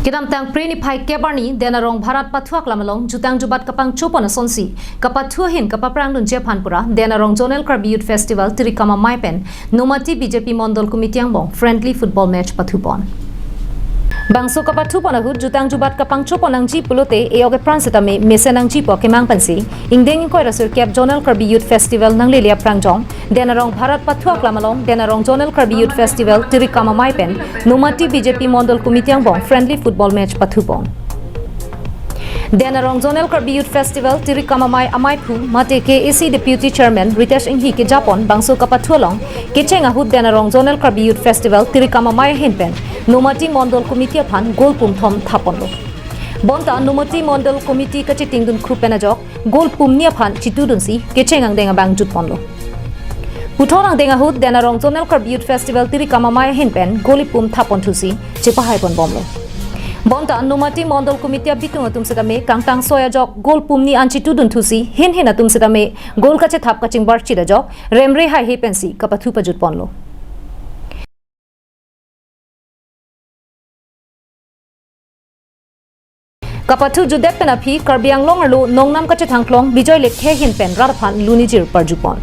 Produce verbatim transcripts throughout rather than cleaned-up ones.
Kedamtang Phre niphai kep arni Den Arong Bharat Pathu Aklam along jutang jubat kapangchopon asonsi kapathu ahin kapaprangdunji aphan pura Den Arong Zonal Karbi Youth Festival Tirikam Amei pen Nomati B J P Mondol Committee angbong friendly football match pathupon. Bangso kapathupon ahut jutang jubat kapangchopon nangji pulote e-ok epran setame mesen nangji pu akemang pensi ingdeng ingkoi ra sirkep Zonal Karbi Youth Festival nanglele aphrang jong Den Arong Bharat Pathu Aklam along Den Arong Zonal Karbi Youth Festival Tirikam Amei pen Nomati B J P Mondol Committee angbong friendly football match pathupon. Den Arong Zonal Karbi Youth Festival Tirikam Amei ameiphu mate K A C Deputy Chairman Ritesh Enghi kejapon bangso kapathu along kecheng ahut Den Arong Zonal Karbi Youth Festival Tirikam Amei ahin pen Nomati Mondol Committee aphan goal pumthom thaponlo. Bonta Nomati Mondol Committee kachitingdun khup pen ajok goal pumni aphan chitudunsi kecheng angdeng abang jutponlo. Puthot angdeng ahut Den Arong Zonal Karbi Youth Festival Tirikam Amei ahin pen goal ipum thaponthusi chepahaipon bomlo. Bonta Nomati Mondol Committee abitung atum setame kangtang soi ajok goal pumni an chitudunthusi hin hin atum setame goal kachethap kachingbar chit ajok remre haihe pensi kapathu pajutponlo. Kapathu jutdet pen aphi Karbi Anglong arlo nongnam kachethangklong Bijoy Lekthe ahin pen rat aphan lunijir parjupon.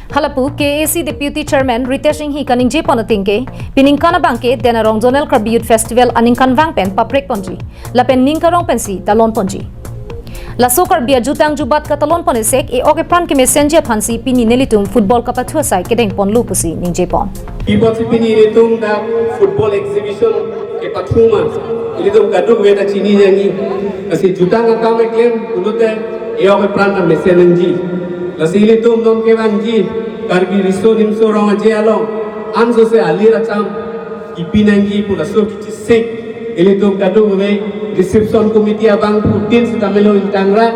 Halapu K A C Deputy Chairman Ritesh Enghi kaningjepon atengke, piningkan abangke Den Arong Zonal Karbi Youth Festival aningkanvang pen paprekponji lapen ning karong pensi talonponji. Laso Karbi ajutang jubat katalonpon esek e-ok epran kemesenji aphansi pini nelitum football kapathu asai kedengponlo pusi ningjepon. Pibotsi pini ilitum dak football exhibition kepathu ma, ilitum kadokave ta chini nangji. Lasi jutang akam keklem pulote e-ok epran ta mesen nangji. Lasi ilitum non kevangji Karbi riso nimso rong aje along ansose alir acham kipi nangji pu laso kechisik ilitum kadokave reception committee abangphutin sitamelo ingtangrak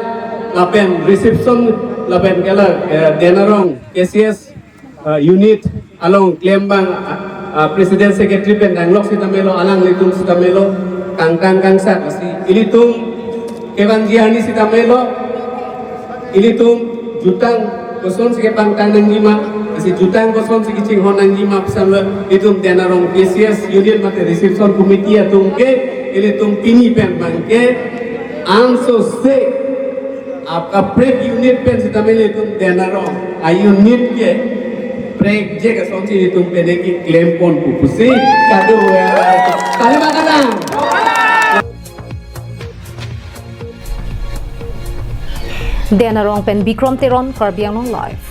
lapen reception lapen kela, eh, Den Arong K C S, eh, unit along klembang, ah, ah, president secretary pen danglok sitamelo alanglitum sitamelo kangtang kangsak si ilitum kevangji arni sitamelo ilitum jutang kosonsi kepangtang nangji ma, lasi jutang kosonsi kechinghon nangji ma pusi ilitum Den Arong K C S unit mate reception committee atum ke ilitum pini pen abangke ansose akaprek unit pen sitame ilitum Den Arong a-unit keprekji asonsi ilitum pini keklempon pu pusi kado ya. Tali bang kadang. Den Arong pen Bikrom Teron, Karbi Anglong Live.